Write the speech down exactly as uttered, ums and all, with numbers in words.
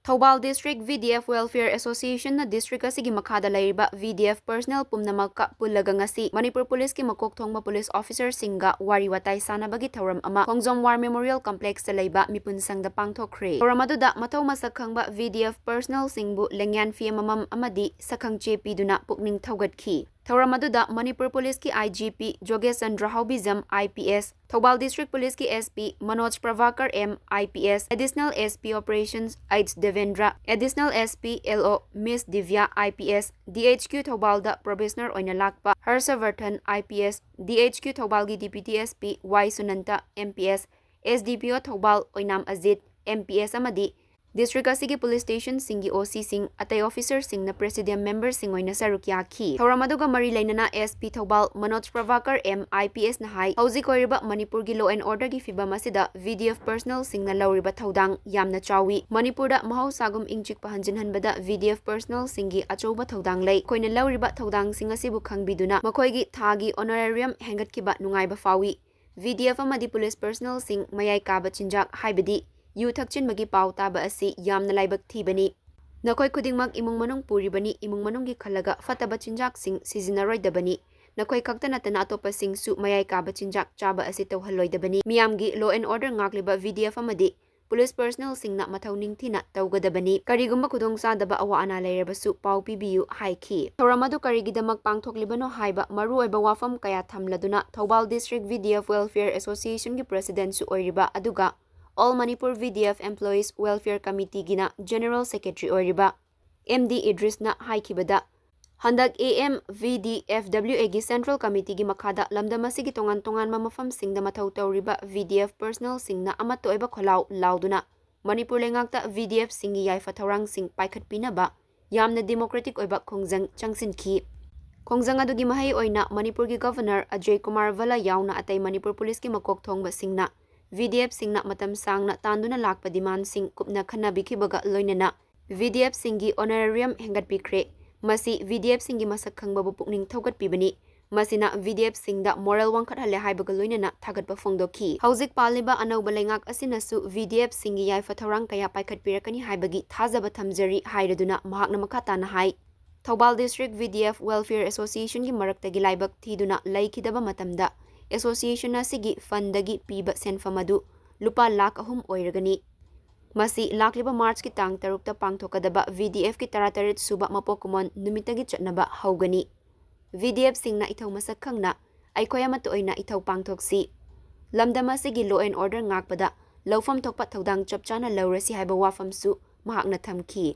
Thoubal District V D F Welfare Association ꯅ district ꯑꯁꯤꯒꯤ ꯃꯈꯥꯗ ꯂꯩꯔꯤꯕ V D F personnel ꯄꯨꯝꯅꯃꯛꯀ ꯄꯨꯜꯂꯒ ꯉꯁꯤ ꯃꯅꯤꯄꯨꯔ ꯄꯨꯂꯤꯁꯀꯤ ꯃꯀꯣꯛ ꯊꯣꯡꯕ ꯄꯨꯂꯤꯁ officer ꯁꯤꯡꯒ ꯋꯥꯔꯤ ꯋꯥꯇꯥꯏ ꯁꯥꯟꯅꯕꯒꯤ ꯊꯧꯔꯝ ꯑꯃ ꯈꯣꯡꯖꯣꯝ War Memorial Complex ꯇ ꯂꯩꯕ ꯃꯤꯄꯨꯟ ꯁꯪꯗ ꯄꯥꯡꯊꯣꯛꯈ꯭ꯔꯦ꯫ ꯊꯧꯔꯝ ꯑꯗꯨꯗ ꯃꯊꯧ ꯃꯁꯛ ꯈꯪꯕ V D F personnel ꯁꯤꯡꯕꯨ ꯂꯦꯡꯌꯥꯟ ꯐꯤ ꯑꯃꯃꯝ ꯑꯃꯗꯤ ꯁꯛꯈꯪꯆꯦ ꯄꯤꯗꯨꯅ ꯄꯨꯛꯅꯤꯡ ꯊꯧꯒꯠꯈꯤ꯫ ꯊꯧꯔꯝ ꯑꯗꯨꯗ ꯃꯅꯤꯄꯨꯔ ꯄꯨꯂꯤꯁꯀꯤ I G P ꯖꯣꯒꯦꯁ Chandra ꯍꯥꯎꯕꯤꯖꯝ, I P S, Thoubal District ꯄꯨꯂꯤꯁꯀꯤ S P Manoj Prabhakar M, I P S, Additional S P Operations H Debendra, Additional S P L O Miss ꯗꯤꯚ꯭ꯌꯥ, I P S, D H Q ꯊꯧꯕꯥꯜꯗ probationer ꯑꯣꯏꯅ ꯂꯥꯛꯄ Harshvardhan, I P S, D H Q ꯊꯧꯕꯥꯜꯒꯤ Deputy S P Y ꯁꯨꯅꯟꯇ, M P S, S D P O Thoubal Oinam Ajit, M P S, ꯑꯃꯗꯤ district ꯑꯁꯤꯒꯤ police station ꯁꯤꯡꯒꯤ O C ꯁꯤꯡ, ꯑꯇꯩ officer ꯁꯤꯡꯅ presidium member ꯁꯤꯡ ꯑꯣꯏꯅ ꯁꯔꯨꯛ ꯌꯥꯈꯤ꯫ ꯊꯧꯔꯝ ꯑꯗꯨꯒ ꯃꯔꯤ ꯂꯩꯅꯅ S P Thoubal Manoj Prabhakar M, I P S ꯅ ꯍꯥꯏ, ꯍꯧꯖꯤꯛ ꯑꯣꯏꯔꯤꯕ ꯃꯅꯤꯄꯨꯔꯒꯤ law and order ꯒꯤ ꯐꯤꯚꯝ ꯑꯁꯤꯗ V D F personnel ꯁꯤꯡꯅ ꯂꯧꯔꯤꯕ ꯊꯧꯗꯥꯡ ꯌꯥꯝꯅ ꯆꯥꯎꯏ꯫ ꯃꯅꯤꯄꯨꯔꯗ ꯃꯍꯧꯁꯥꯒꯨꯝ ꯏꯪ ꯆꯤꯛꯄ ꯍꯟꯖꯤꯟꯍꯟꯕꯗ V D F personnel ꯁꯤꯡꯒꯤ ꯑꯆꯧꯕ ꯊꯧꯗꯥꯡ ꯂꯩ꯫ ꯑꯩꯈꯣꯏꯅ ꯂꯧꯔꯤꯕ ꯊꯧꯗꯥꯡꯁꯤꯡ ꯑꯁꯤꯕꯨ ꯈꯪꯕꯤꯗꯨꯅ ꯃꯈꯣꯏꯒꯤ ꯊꯥꯒꯤ honorarium ꯍꯦꯟꯒꯠꯈꯤꯕ ꯅꯨꯡꯉꯥꯏꯕ ꯐꯥꯎꯏ꯫ V D F ꯑꯃꯗꯤ police personnel ꯁꯤꯡ ꯃꯌꯥꯏ ꯀꯥꯕ ꯆꯤꯟꯖꯥꯛ, ꯍꯥꯏꯕꯗꯤ ꯌꯨ ꯊꯛꯆꯤꯟꯕꯒꯤ ꯄꯥꯎ ꯇꯥꯕ ꯑꯁꯤ ꯌꯥꯝꯅ ꯂꯥꯏꯕꯛ ꯊꯤꯕꯅꯤ꯫ ꯅꯈꯣꯏ ꯈꯨꯗꯤꯡꯃꯛ ꯏꯃꯨꯡ ꯃꯅꯨꯡ ꯄꯨꯔꯤꯕꯅꯤ, ꯏꯃꯨꯡ ꯃꯅꯨꯡꯒꯤ ꯈꯜꯂꯒ ꯐꯠꯇꯕ ꯆꯤꯟꯖꯥꯛꯁꯤꯡ ꯁꯤꯖꯤꯟꯅꯔꯣꯏꯗꯕꯅꯤ꯫ ꯅꯈꯣꯏ ꯈꯛꯇ ꯅꯠꯇꯅ ꯑꯇꯣꯞꯄꯁꯤꯡꯁꯨ ꯃꯌꯥꯏ ꯀꯥꯕ ꯆꯤꯟꯖꯥꯛ ꯆꯥꯕ ꯑꯁꯤ ꯇꯧꯍꯜꯂꯣꯏꯗꯕꯅꯤ꯫ ꯃꯤꯌꯥꯝꯒꯤ law and order ꯉꯥꯛꯂꯤꯕ V D F ꯑꯃꯗꯤ police personnel ꯁꯤꯡꯅ ꯃꯊꯧ ꯅꯤꯡꯊꯤꯅ ꯇꯧꯒꯗꯕꯅꯤ꯫ ꯀꯔꯤꯒꯨꯝꯕ ꯈꯨꯗꯣꯡꯆꯥꯗꯕ ꯑꯋꯥ ꯑꯅꯥ ꯂꯩꯔꯕꯁꯨ ꯄꯥꯎ ꯄꯤꯕꯤꯌꯨ ꯍꯥꯏꯈꯤ꯫ ꯊꯧꯔꯝ ꯑꯗꯨ ꯀꯔꯤꯒꯤꯗꯃꯛ ꯄꯥꯡꯊꯣꯛꯂꯤꯕꯅꯣ ꯍꯥꯏꯕ ꯃꯔꯨꯑꯣꯏꯕ ꯋꯥꯐꯝ ꯀꯌꯥ ꯊꯝꯂꯗꯨꯅ Thoubal District V D F Welfare Association ꯒꯤ president ꯁꯨ ꯑꯣꯏꯔꯤꯕ ꯑꯗꯨꯒ All Manipur V D F Employees Welfare Committee ꯒꯤꯅ General Secretary ꯑꯣꯏꯔꯤꯕ M D ꯏꯗ꯭ꯔꯤꯁꯅ ꯍꯥꯏꯈꯤꯕꯗ, ꯍꯟꯗꯛ A M V D F W A ꯒꯤ Central Committee ꯒꯤ ꯃꯈꯥꯗ ꯂꯝꯗꯝ ꯑꯁꯤꯒꯤ ꯇꯣꯉꯥꯟ ꯇꯣꯉꯥꯟꯕ ꯃꯐꯝꯁꯤꯡꯗ ꯃꯊꯧ ꯇꯧꯔꯤꯕ V D F personnel ꯁꯤꯡꯅ ꯑꯃꯠꯇ ꯑꯣꯏꯕ ꯈꯣꯜꯂꯥꯎ ꯂꯥꯎꯗꯨꯅ ꯃꯅꯤꯄꯨꯔ ꯂꯩꯉꯥꯛꯇ V D F ꯁꯤꯡꯒꯤ ꯌꯥꯏꯐ ꯊꯧꯔꯥꯡꯁꯤꯡ ꯄꯥꯏꯈꯠꯄꯤꯅꯕ ꯌꯥꯝꯅ democratic ꯑꯣꯏꯕ ꯈꯣꯡꯖꯪ ꯆꯪꯁꯤꯟꯈꯤ꯫ ꯈꯣꯡꯖꯪ ꯑꯗꯨꯒꯤ ꯃꯍꯩ ꯑꯣꯏꯅ ꯃꯅꯤꯄꯨꯔꯒꯤ Governor ꯑꯖꯌ ꯀꯨꯃꯥꯔ ꯚꯜꯂꯥ ꯌꯥꯎꯅ ꯑꯇꯩ ꯃꯅꯤꯄꯨꯔ ꯄꯨꯂꯤꯁꯀꯤ ꯃꯀꯣꯛ ꯊꯣꯡꯕꯁꯤꯡꯅ V D F ꯁꯤꯡꯅ ꯃꯇꯝ ꯁꯥꯡꯅ ꯇꯥꯟꯗꯨꯅ ꯂꯥꯛꯄ demand ꯁꯤꯡ ꯀꯨꯞꯅ ꯈꯟꯅꯕꯤꯈꯤꯕꯒ ꯂꯣꯏꯅꯅ V D F ꯁꯤꯡꯒꯤ honorarium ꯍꯦꯟꯒꯠꯄꯤꯈ꯭ꯔꯦ꯫ ꯃꯁꯤ V D F ꯁꯤꯡꯒꯤ ꯃꯁꯛ ꯈꯪꯕꯕꯨ ꯄꯨꯛꯅꯤꯡ ꯊꯧꯒꯠꯄꯤꯕꯅꯤ꯫ ꯃꯁꯤꯅ ꯚꯤꯗꯤꯑꯦꯐꯁꯤꯡꯗ ꯃꯣꯔꯦꯜ ꯋꯥꯡꯈꯠꯍꯜꯂꯦ ꯍꯥꯏꯕꯒ ꯂꯣꯏꯅꯅ ꯊꯥꯒꯠꯄ ꯐꯣꯡꯗꯣꯛꯈꯤ꯫ ꯍꯧꯖꯤꯛ ꯄꯥꯜꯂꯤꯕ ꯑꯅꯧꯕ ꯂꯩꯉꯥꯛ ꯑꯁꯤꯅꯁꯨ ꯚꯤꯗꯤꯑꯦꯐꯁꯤꯡꯒꯤ ꯌꯥꯏꯐ ꯊꯧꯔꯥꯡ ꯀꯌꯥ ꯄꯥꯏꯈꯠꯄꯤꯔꯛꯀꯅꯤ ꯍꯥꯏꯕꯒꯤ ꯊꯥꯖꯕ ꯊꯝꯖꯔꯤ ꯍꯥꯏꯔꯗꯨꯅ ꯃꯍꯥꯛꯅ ꯃꯈꯥ ꯇꯥꯅ ꯍꯥꯏ, ꯊꯧꯕꯥꯜ ꯗꯤꯁꯇ꯭ꯔꯤꯛ ꯚꯤꯗꯤꯑꯦꯐ ꯋꯦꯜꯐꯤꯌꯔ ꯑꯦꯁꯣꯁꯤꯌꯦꯁꯟꯒꯤ ꯃꯔꯛꯇꯒꯤ ꯂꯥꯏꯕꯛ ꯊꯤꯗꯨꯅ ꯂꯩꯈꯤꯗꯕ ꯃꯇꯝꯗ ꯑꯦꯁꯣꯁꯤꯌꯦꯁꯟ ꯑꯁꯤꯒꯤ ꯐꯟꯗꯒꯤ ꯄꯤꯕ ꯁꯦꯟꯐꯝ ꯑꯗꯨ ꯂꯨꯄꯥ ꯂꯥꯈ ꯑꯍꯨꯝ ꯑꯣꯏꯔꯒꯅꯤ꯫ ꯃꯁꯤ ꯂꯥꯛꯂꯤꯕ ꯃꯥꯔꯆꯀꯤ ꯇꯥꯡ ꯇꯔꯨꯛꯇ ꯄꯥꯡꯊꯣꯛꯀꯗꯕ ꯚꯤꯗꯤꯑꯦꯐꯀꯤ ꯇꯔꯥꯇꯔꯦꯠ ꯁꯨꯕ ꯃꯄꯣꯛ ꯀꯨꯝꯑꯣꯟ ꯅꯨꯃꯤꯠꯇꯒꯤ ꯆꯠꯅꯕ ꯍꯧꯒꯅꯤ꯫ ꯚꯤꯗꯤꯑꯦꯐꯁꯤꯡꯅ ꯏꯊꯧ ꯃꯁꯛ ꯈꯪꯅ ꯑꯩꯈꯣꯏ ꯑꯃꯠꯇ ꯑꯣꯏꯅ ꯏꯊꯧ ꯄꯥꯡꯊꯣꯛꯁꯤ꯫ ꯂꯝꯗꯝ ꯑꯁꯤꯒꯤ law and order ꯉꯥꯛꯄꯗ ꯂꯧꯐꯝ ꯊꯣꯛꯄ ꯊꯧꯗꯥꯡ ꯆꯞ ꯆꯥꯅ ꯂꯧꯔꯁꯤ ꯍꯥꯏꯕ ꯋꯥꯐꯝꯁꯨ ꯃꯍꯥꯛꯅ ꯊꯝꯈꯤ꯫